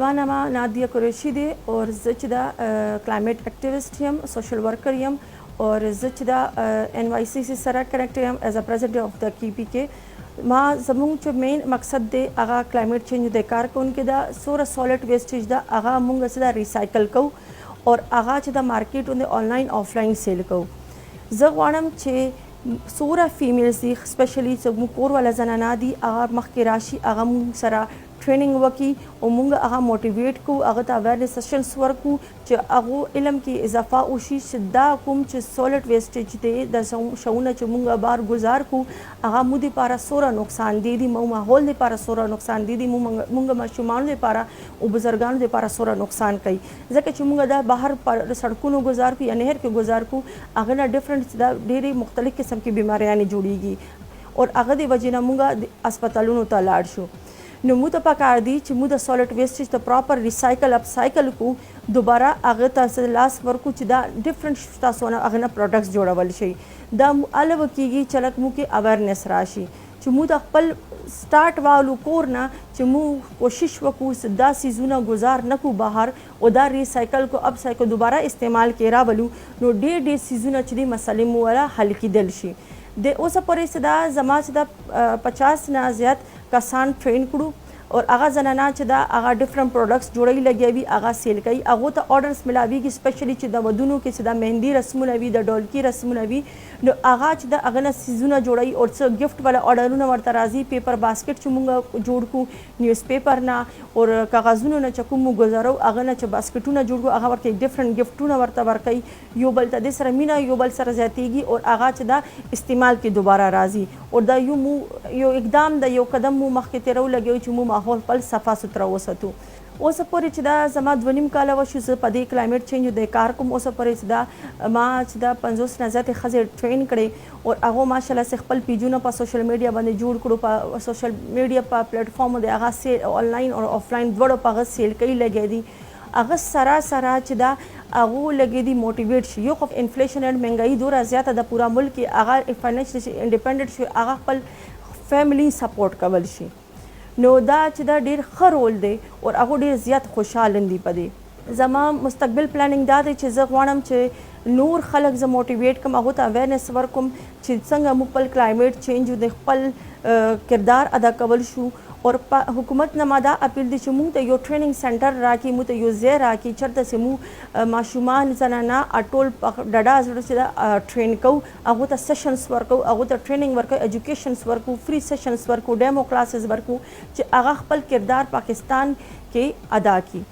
زما نامه نادیه قریشي دی او زه چې دا climate activist یم، social worker یم او زه چې دا NYCC سره connect یم as a president of the KPK. ما زمونږ چې main مقصد دی، هغه climate change د کار کوونکې دا سوره solid wastage دا هغه مونږ چې دا recycle کوو او هغه چې د market باندې online، offline sale کوو. زه غواړم چې سوره females دي، specially چې موږ کور والا زنانه دي، هغه مخکې راشي، هغه موږ سره training وکړي او موږ هغه motivate کو، هغه ته awareness sessions ورکو چې هغه علم کې اضافه وشي چې دا کوم چې solid wastage دی، د شونه چې موږ بار گزار کو، هغه مو د پاره سوره نقصان دی دي، مو ماحول د پاره سوره نقصان دی دي، موږ ماشومانو د پاره او بزرګانو د پاره سوره نقصان کوي، ځکه چې موږ دا بهر پر سړکونو گزار کو یا نهر کې گزار کو، هغه نه different دا ډېرې مختلف قسم کې بیماریانې جوړیږي او هغه د وجې نه موږ هسپتالونو ته لاړ شو. نو موږ ته پکار دي چې موږ د solid wastage ته proper recycle، upcycle کو، دوباره هغه ته لاس ورکو چې دا different تاسو نه هغه نه products جوړول شي. دا الوه کیږي چې لکه موږ کې awareness راشي چې موږ د خپل سٹارټ والو کور نه چې موږ کوشش وکړو چې دا سیزونه گزار نکو بهر او دا recycle کو، upcycle، دوباره استعمال کې راولو، نو ډېر ډېر سیزونه چې دي، مسلې مو ولا حل کېدل شي. د اوسه پورې چې دا زما چې دا 50 نه زیات کسان train کړو او هغه زنانا چې دا هغه different products جوړوي، لګیوي، هغه sale کوي، هغه ته orders ملاویږي، specially چې د ودونو کې چې د مهندي رسمونه وي، د ډولکی رسمونه وي، نو هغه چې د هغه نه سیزونه جوړوي او څه gift والا آرډرونه ورته راځي. paper basket چې مونږ جوړ کو، newspaper نه او کاغذونو نه چې کوم ګزارو، هغه نه چې باسکټونه جوړ کو، هغه ورته different gift ونه ورته ورکوي. یو بل ته د سره مینه یو بل سره زیاتیږي او هغه چې دا استعمال کې دوباره راځي او دا یو مو یو اقدام د یو قدم مو مخکې تیرو لګیو چې مو ماحول خپل صفا سوتره وساتو. اوس پورې چې دا زما 2.5 کاله وشو، زه په دې climate change د کار کوم. اوس پورې چې دا ما چې دا 50 نه زیاتې ښځې train کړې او هغه ماشاءالله سه خپل پیجونه په social media باندې جوړ کړو، په social media په پلیټفارم د هغه sale online او offline دواړو په هغه sale کوي لګې دي. هغه سره سره چې دا هغه لګې دي motivate شي. یو خو inflation and مهنګایي دوره زیاته ده پورا ملک کې، هغه financial independent شي، هغه خپل family support کول شي، نو دا چې دا ډیر ښه رول دی او هغه ډیر زیات خوشحال دي په دې. زما مستقبل planning دا دی چې زه غواړم چې نور خلک زه motivate کوم، هغه ته awareness ورکوم چې څنګه موږ خپل climate change د خپل کردار ادا کول شو. او حکومت نه ما دا اپیل دی چې موږ ته یو training center راکړي، موږ ته یو ځای راکړي چېرته چې موږ ماشومان، زنانه ټول ډډه زړه چې دا train کوو، هغه ته sessions ورکوو، هغه ته training ورکوو، educations ورکوو، free sessions ورکوو، demo classes ورکوو چې هغه خپل کردار پاکستان کې ادا کړي.